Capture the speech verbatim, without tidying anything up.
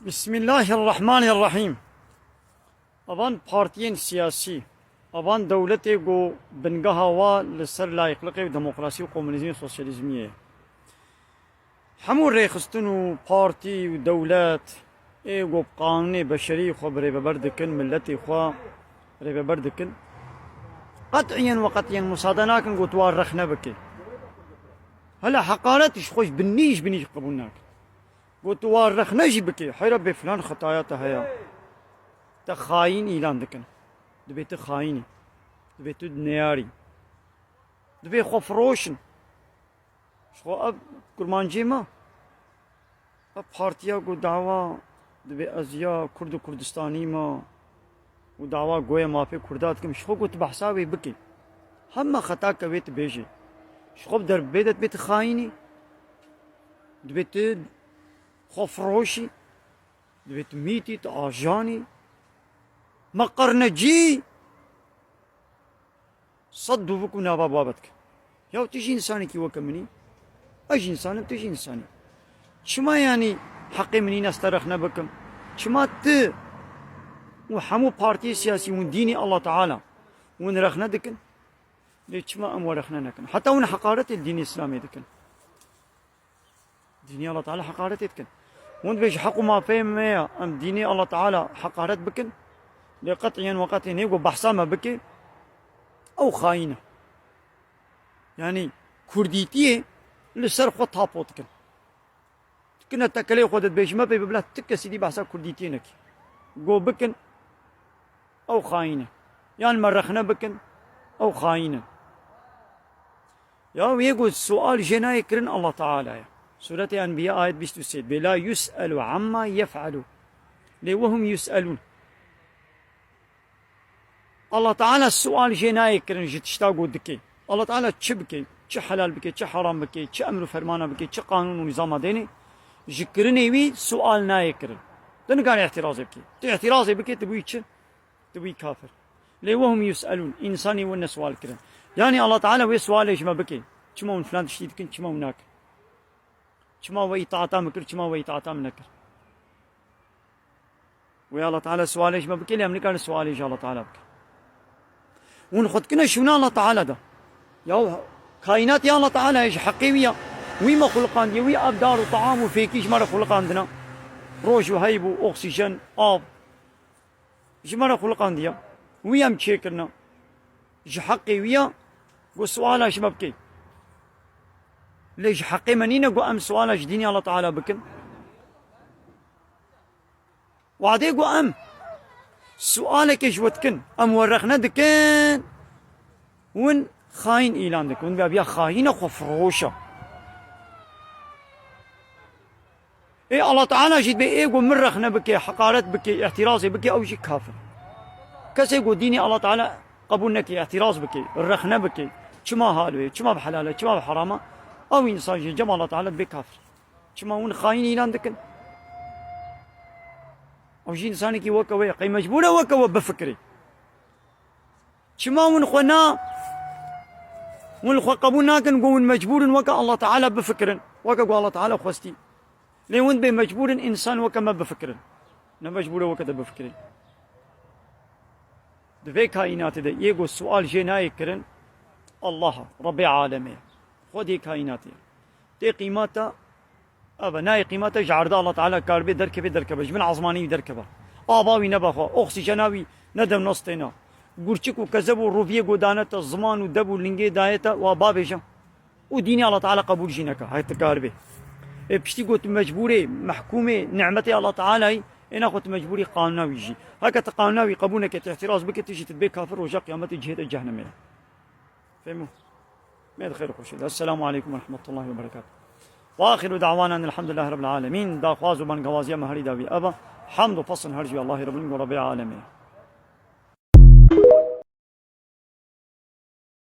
Bismillahirrahmanirrahîm. Avan partiyên siyasî, avan dewletê ku bingeha wa li ser layîqliqê û demokrasî û komunîzmê û sosyalîzmiyê ye. Hemû rêxistin û partî û dewlet ê ku bi qanûnê beşerî xwe bi rêveber dikin, miletê xwe rêveber dikin, qet'iyen ve qet'iyen musade nakin ku tu wa rexne bike. Hele heqaret ji xwe ji binî, ji binî qebûl nakin. Got, tu wa rexne jî bikê, heyra bê filan xetaya te heye. Te xayîn îlan dikin. Dibê tu xayîn î. Dibê tu neyar î. Dibê xwe firoşin. Ji xwe ev kurmancê me. Ev partiya ku dawa dibê ez ya Kurd û Kurdistanî me û dawa goya mafê Kurda dikim, ji xwe ku tu behsa wê bikê. Hema xeta ke wê tu bêjê. Ji xwe bi derbê de dibê tu xayîn î. Dibê tu xwe firoşî. Dibê tu mîtî, tu ajanî. Me qernecî. Sed dûvik û nava babet ke. Ya tu jî însanekî weke min î. Ez jî însan im, tu jî însan î. Çima yanî heqê min î ez te rexne bikim? Çima tu û hemû partiyê siyasî hûn dînê Allah Teala hûn rexne dikin? Lê çima em we rexne nekin? Heta hûn heqaretê li dînê Îslamê dikin. Dînê Allah Teala heqaretê dikin. Hûn dibê ji heq û mafê me ya em dînê Allah Teala heqaret bikin. Lê qet'iyen ve qet'iyen hê ku behsa me bike, ew xayîn e. Yanî kurdîtiyê li ser xwe tapo dikin. Dikine tekelê xwe de dibêjî me pê bibla tu kesî dî behsa kurdîtiyê nekî. Go bikin, ew xayîn e. Yan me rexne bikin, ew xayîn in. Ya wê ku sual jê nayê kirin Allah Teala ye. Sûretê Enbiya ayet bîst û sê, bê la yus'elu amma yef'elu. Lê wehum yus'elûn. Allah Teala sual jê nayê kirin ji tişta ku dike. Allah Teala çi bike, çi helal bike, çi heram bike, çi emr û fermana bike, çi qanûn û nîzama dêne, ji kirinê wî sual nayê kirin. Tu nikarî îtirazê bikî. Tu îtirazê bikî, tu bûyî çi? Tu bûyî kafir. Lê wehum yus'elûn, însanî win ne sual kirin. Yanî Allah Teala wê sualê ji me bike. Çima hûn filan tiştî dikin, çima hûn nakin? Çima we îtaata min kir, çima we îtaata min nekir? Wê Allah Teala sualê ji me bike, lê em nikarin sualê ji Allah Teala bikin. Hûn xwe dikine şûna Allah Teala de. Ya kaînatê Allah Teala ye, ji heqê wî ya. Wî me xuliqandiye, wî ev dar û team û fêkî ji me re xuliqandine. Roj û heyv û oksîjen, av. Ji me re xuliqandiye. Wî em çêkirine. Ji heqê wî ya, ku suala ji me bike. Lê ji heqê me nîne ku em suala ji dînê Allah Teala bikin. Wadê ku em sualekê ji we dikin, em we rexne dikin, hûn xayîn îlan dikin. Hûn dibe ya xayîn e, xwe firoş e. Ê Allah Teala jî dibe ê ku min rexne bike, heqaret bike, îtirazê bike, ew jî kafir. Kesê ku dînê Allah Teala qebûl neke, îtiraz bike, rexne bike, çima hal wê, çima bi helal e, çima bi heram e, ew însan jî cem Allah Teala dibe kafir. Çima hûn xayîn îlan dikin? Ew jî însanekî weke we ye. Qey mecbûr e weke we bifikirê? Çima hûn xwe na, hûn li xwe qebûl nakin ku hûn mecbûr in weke Allah Teala bifikirin, weke ku Allah Teala xwestî? Lê hûn dibê mecbûr in însan weke me bifikirin. Ne mecbûr e weke te bifikirê. Di vê kaînatê de yê ku sual jê nayê kirin, Allah e, Rebbê alemê ye. Xwedê kaînatê ye. Tê qîmeta, eve nayê qîmeta ji erdê Allah Teala karibê derkeve, derkeve. Ji bin ezmanî wî derkeve. Ava wî nebe xwe, oksîjena wî nede nestêna. Gurçik û kezeb û rûviyê ku dane te, ziman û deb û lingê daye te, wa bavêje. Û dînê Allah Teala qebûl jî neke, hek tu karibê. Ê piştî ku tu mecbûrê, mehkûmê nimetê Allah Teala yî, ê naxwe tu mecbûrî qanûna wî jî. Heke tu qanûna wî qebûl neke, tu îtiraz bike, tu jî tu dibê kafir, roja qiyametê cihê te cehnemê ye. Fehmû? Mêd xêr û xweşê de. Esselamu aleykum ve rahmetullahi ve berekatuh. Ve axiru da'wana elhamdulillahi rabbil alemin. Daxwaz û bangewaziya me herî dawî eva. Hamd û pesn her jî Allahî Rabbil Alemin, Rebbê alemê.